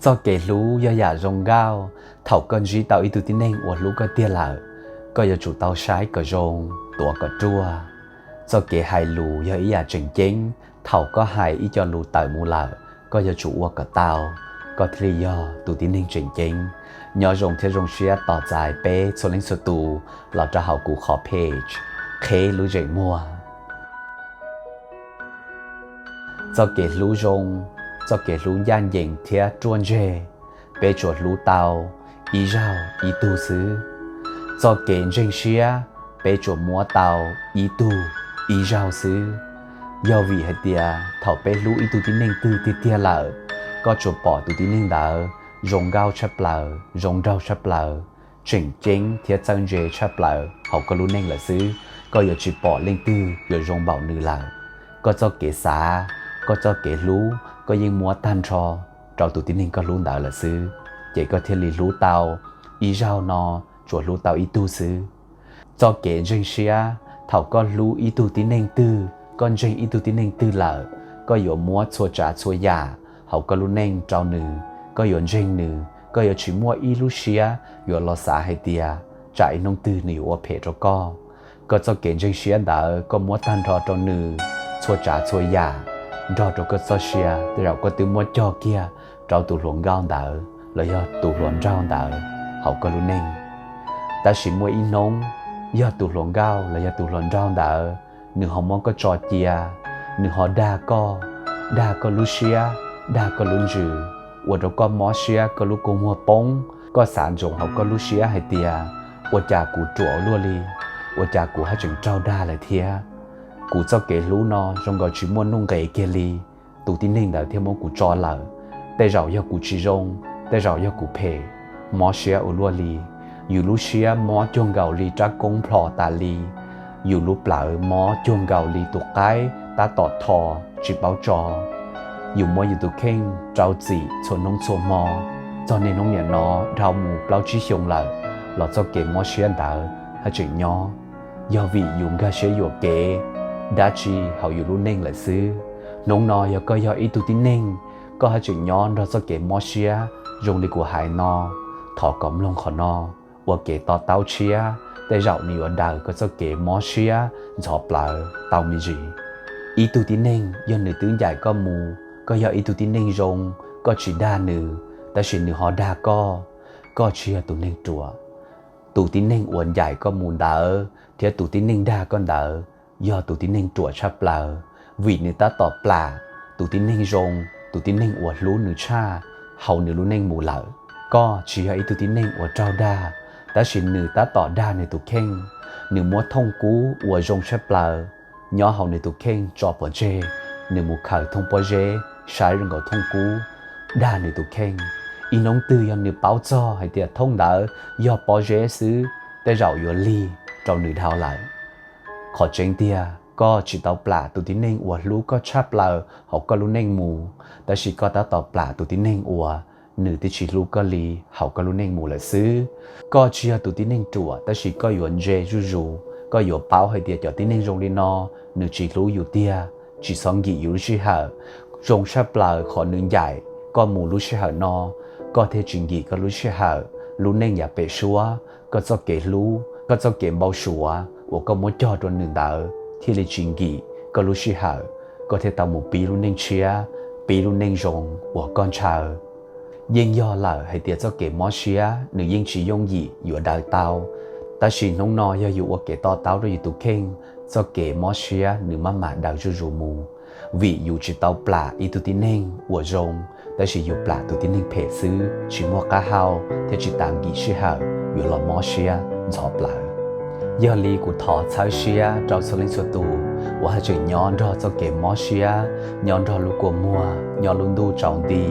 Txoj kev hlub yog yam zoo nkauj. Thaum koj ntsib tau ib tug tib neeg uas hlub koj tiag lawm, koj yuav tsum tau saib kom zoo, tuav kom ruaj. Txoj kev hais lus yog ib yam tseem ceeb. Thaum koj hais ib co lus tawm mus lawm, koj yuav tsum ua kom tau, koj thiaj li yog tus tib neeg tseem ceeb. Nyob zoo thiab zoo siab tos txais peb txhua leej txhua tus los rau hauv kuv qhov page Qheb Lub Zeem Muag. Txoj kev hlub zoo, txoj kev hlub ncaj ncees thiab ruaj ntseg, peb tsuas hlub tau ib zaug ib tug xwb. Txoj kev ntseeg siab, peb tsuas muab tau ib tug ib zaug xwb. Yog vim hais tias thaum peb hlub ib tug tib neeg twg tiag tiag lawm, koj tsuas pom tus tib neeg ntawd zoo nkauj tshaj plaws, zoo nraug tshaj plaws, tseem ceeb thiab txawj ntse tshaj plaws hauv koj lub neej lawm xwb. Koj yuav tsis pom leej twg yuav zoo npaum nws lawm. Koj txoj kev xav, koj txoj kev hlub, koj yeej muab tag nrho rau tus tib neeg koj hlub ntawd lawm xwb, ces koj thiaj li hlub tau ib zaug no, tsuas hlub tau ib tug xwb. Txoj kev ntseeg siab, thaum koj hlub ib tug tib neeg twg, koj ntseeg ib tug tib neeg twg lawm, koj yuav muab txhua tsav txhua yam hauv koj lub neej rau nws, koj yuav ntseeg nws, koj yuav tsis muaj ib lub siab yuav los xav hais tias tsam ib hnub twg nws yuav ua phem rau koj. Koj txoj kev ntseeg siab ntawd koj muab tag nrho rau nws, txhua tsav txhua yam, nrog rau koj txoj sia, tej zaum koj twb muab cog kiag rau tus hluas nkauj ntawd los yog tus hluas nraug ntawd hauv koj lub neej. Tab sis muaj ib hnub, yog tus hluas nkauj los yog tus hluas nraug ntawd, nws ho muab koj tso cia, nws ho dag koj, dag koj lub siab, dag koj lub ntsws, ua rau koj mob siab, koj lub kua muag poob, koj xav ntsoov hauv koj lub siab hais tias, ua cas kuv ruam ua luaj li, ua cas kuv haj tseem raug dag lawm thiab. Kuv txoj kev hlub no zoo nkaus tsis muaj nuj nqes kiag li, tus tib neeg ntawd thiaj muab kuv tso lawm. Tej zaum yog kuv tsis zoo, tej zaum yog kuv phem, mob siab ua luaj li. Yus lub siab mob cuag nkaus li rab koob plho tas li, yus lub plawv mob cuag nkaus li tus qaib tab tom tho tsis paub tso. Yus muab yus tus kheej rau txim txhua hnub txhua hmo, txog niaj hnub niam no dhau mus plaub tsib xyoos lawm, los txoj kev mob siab ntawd haj tseem nyob. Yog vim yus nkag siab yuam kev dab tsi hauv yus lub neej lawm xwb. Hnub no yog koj yog ib tug tib neeg, koj haj tseem nyob nrog txoj kev mob siab zoo li kuv hais no, thov kom mloog qhov no ua kev to taub tshiab, tej zaum nws yuav daws koj txoj kev mob siab ntxhov plawv tau me ntsis. Ib tug tib neeg yog nws twb ncaim koj mus, koj yog ib tug tib neeg zoo, koj tsis dag nws, tab sis nws ho dag koj, koj tsis yog tus neeg ruam. Tus tib neeg uas ncaim koj mus ntawd thiab tus tib neeg dag koj ntawd yog tus tib neeg ruam tshaj plaws, vim nws tab tom plam tus tib neeg zoo, tus tib neeg uas hlub nws tshaj hauv nws lub neej mus lawm. Koj tsis yog ib tug tib neeg uas raug dag, tab sis nws tab tom dag nws tus kheej. Nws muab thooj kub uas zoo tshaj plaws nyob hauv nws tus kheej tso pov tseg, nws mus khaws thooj pob zeb saib zoo nkaus thooj kub, dag nws tus kheej. Ib hnub twg yog nws paub txog hais tias thooj ntawd yog pob zeb xwb, tej zaum yuav lig rau nws dhau lawm. Qhov tseeb tiag, koj tsis tau plam tus tib neeg uas hlub koj tshaj plaws hauv koj lub neej mus, tab sis koj tab tom plam tus tib neeg uas nws twb tsis hlub koj li hauv koj lub neej mus lawm xwb. Koj tsis yog tus tib neeg ruam, tab sis koj yuav ntse zuj zus, koj yuav paub hais tias cov tib neeg zoo li no, nws tsis hlub yus tiag, tsis txhob nkim yus lub sij hawm. Zoo tshaj plaws qhov nws ncaim koj mus lub sij hawm no, koj thiaj tsis nkim koj lub sij hawm. Lub neej yav pem suab, koj txoj kev hlub, koj txoj kev npau suav uas koj muab cog rau nws ntawd thiaj li tsis nkim koj lub sij hawm, koj thiaj tau mus pib lub neej tshiab, pib lub neej zoo uas koj ntshaw. Yeej yog lawm hais tias txoj kev mob siab nws yeej tsis yooj yim yuav daws tau, tab sis hnub no yog yus ua kev to taub rau yus tus kheej, txoj kev mob siab nws maj mam daws zuj zus mus, vim yus tsis tau plam ib tug tib neeg uas zoo, tab sis yus plam tus tib neeg phem xwb, tsis muaj qab hau thiab tsis tas nkim sij hawm yuav los mob siab ntxhov plawv. Yog li kuv thov txhawb siab rau txhua leej txhua tus uas haj tseem nyob nrog txoj kev mob siab, nyob nrog lub kua muag, nyob lub ntuj tsaus nti,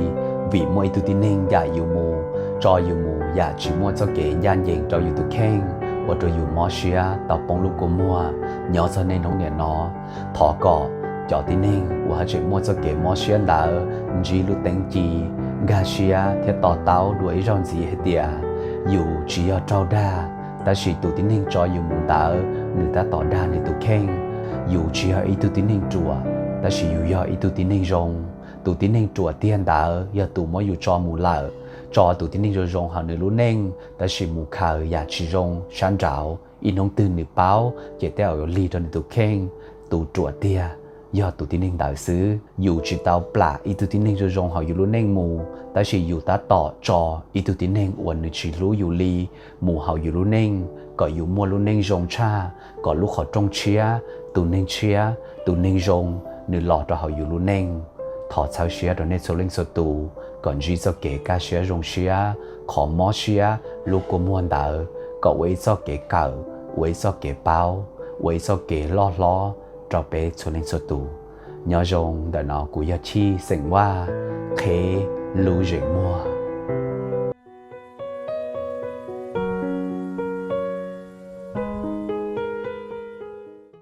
vim muaj ib tug tib neeg ncaim yus mus, tso yus mus yam tsis muaj txoj kev ncaj ncees rau yus tus kheej, ua rau yus mob siab tau poob lub kua muag. Nyob txog niaj hnub niam no, thov kom cov tib neeg uas haj tseem muaj txoj kev mob siab ntawd ntsib lub teeb ci, nkag siab thiab to taub dua ib zaug ntxiv hais tias yus tsis yog raug dag, tab sis tus tib neeg tso yus mus ntawd nws tab tom dag nws tus kheej. Yus tsis yog ib tug tib neeg ruam, tab sis yus yog ib tug tib neeg zoo. Tus tib neeg ruam tiag ntawd yog tus muab yus tso mus lawm, tso tus tib neeg zoo zoo hauv nws lub neej, tab sis mus khaws yam tsis zoo sab nraud, ib hnub twg nws paub ces tej zaum yuav lig rau nws tus kheej. Tus ruam tiag yog tus tib neeg ntawd xwb. Yus tsis tau plam ib tug tib neeg zoo zoo hauv yus lub neej mus, tab sis yus tab tom tso ib tug tib neeg uas nws tsis hlub yus li mus hauv yus lub neej, kom yus muaj lub neej zoo tshaj, kom lub qhov rooj tshiab, tus neeg tshiab, tus neeg zoo, nws los rau hauv yus lub neej. Thov txhawb siab rau nej txhua leej txhua tus kom ntsib txoj kev kaj siab zoo siab, qhov mob siab, lub kua muag ntawd kom ua ib txoj kev kawm, ua ib txoj kev paub, ua ib txoj kev loj hlob rau peb txhua leej txhua tus. Nyob zoo, ntawm no kuv yog Chij xeem Vaj, qheb lub zeem muag.